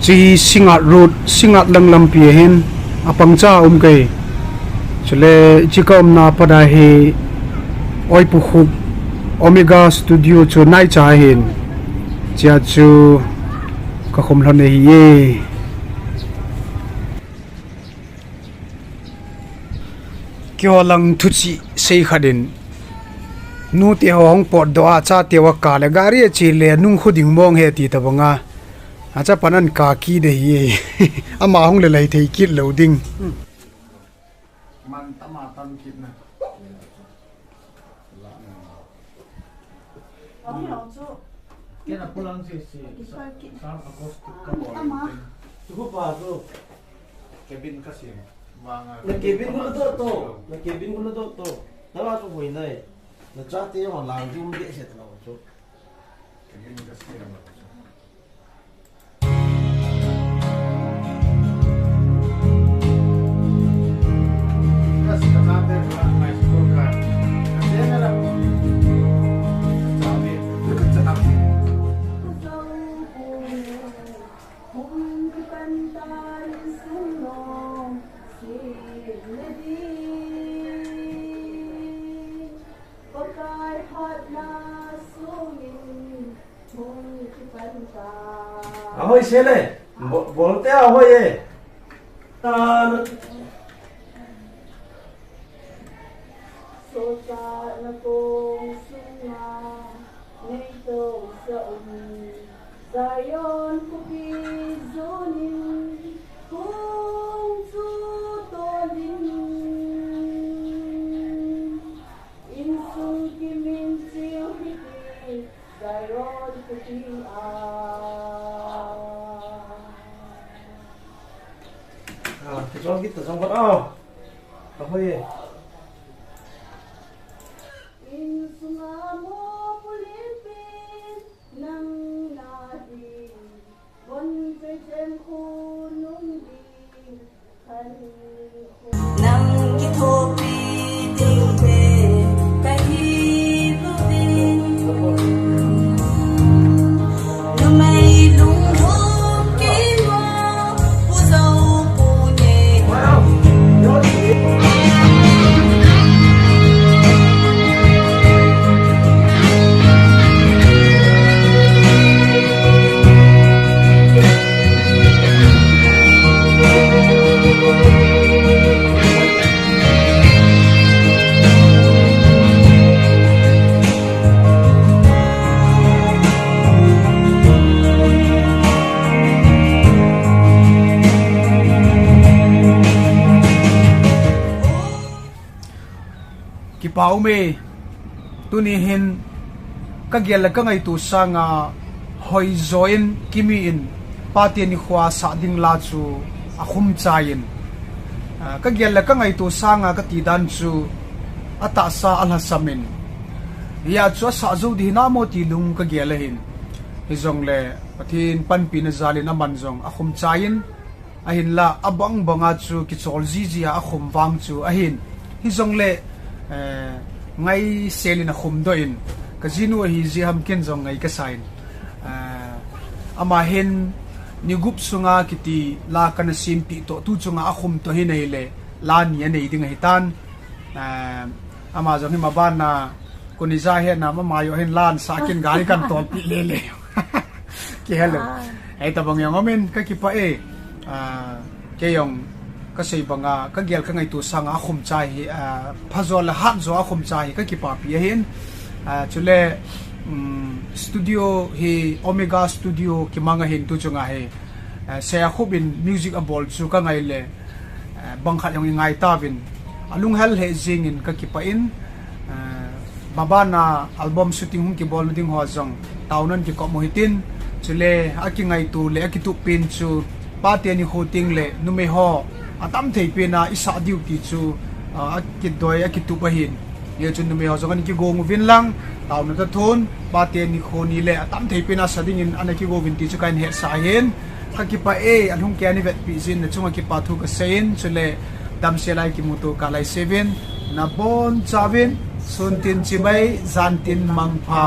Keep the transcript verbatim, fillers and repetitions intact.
Chi Singngat Road, Singngat lang lampi ahin, apang cha um kei. Chule chi ka umna pada hi Oipukhup Omega Studio chu nai cha ahin. Chia chu ka khum lhon ahi e. Keiho lang thuchih sei khat in, nute ho hung potdoh a, chate ho kah le gari a che le nung khu ding mong he ti tabang a, achapan an kah kit ahi. Ama hung le lai thei kit lou ding. Man tama tam kit na. Kena pulang si si sa, sa acoustic ka bol. Ama. Tuku pa tu. Cabin ka sim. Vanga. Na cabin ko lo to to. Na cabin ko lo to to. Tala tu hoi nai. Na chate ho lang jum de se tala tu. Cabin ka sim. Pakai hatna sungin hung kipan ta. Ahoi sele. Bo-, bolte ahoi e. Ta na. Sota na kong sunga nei to sa um. Zion khopi jonin hung chu tolin. Insung kimin chiu hiti Zion khopi a. Ah, kijong kita jong ba. Ah. Ahoi e. Insunga mopo lenpen nang nahi. Von choi chen khonung ding khan khu. Nang kithopi ding te kahi louvin. Numei lungthim kimo. Kipa um e, tuni hin ka gel le ka ngaito sanga hoijo in kimi in pate nikho a sah ding la chu akhum chai in, ah, ka gel le ka ngaito sanga kati dan chu atahsa alhasam in, hia chu asah jou ding hinamo ti lung ka gel ahin. Hijongle Pathen panpina jal in aman jong akhum chai in, ahinla abang banga chu kichol jiji a akhum vang chu ahin. Hijongle, eh, ngaisel in akhum doh in, ka jinu ahi jeh ham ken jong ngai kasa in. Eh, ama hin ni gup sunga kiti la kana simpi toh, tu chunga akhum toh hin ahile la ni anei ding ahitan. Eh, ama jong hi maban na kuni ja he na mama yo hin lan sa kin gari kan tolpi lele. Ki hello. Ah. Ei tabang jong amin ka kipa e. Ah, kei jong ka sei banga ka gel ka ngaito sanga akhum chai hi, ah, phajo le hatjo akhum chai hi ka kipapi ahin. Ah, chule, um, studio hi Omega Studio kimang ahin tu chunga hi. Ah, Seikhup in music abol chu ka ngai le. Eh, bang khat jong i ngai tauvin, alunghel hel jing in ka kipah in, eh, maban a album shooting hung kibol na ding ho jong taona in kikop u hitin, chule akingaito le akitup pen chu pate nikho teng le numei ho atam thei pen a i sah diu ti chu, ah, akidoi akitup ahin. Hijeh chun numei ho jong ana kigong uvin lang, taona toh thon, pate nikho ni le atam thei pen a sa ding in ana kigo uvin ti chu kahin hetsah ahin. Ka kipah e, alhung kei a nei vetpi jeh in, na chunga kipa thu ka sei in, chule damsel a i kimuto kah lai seuvin, nabon chauvin, sun tin chibai, jan tin mangpha.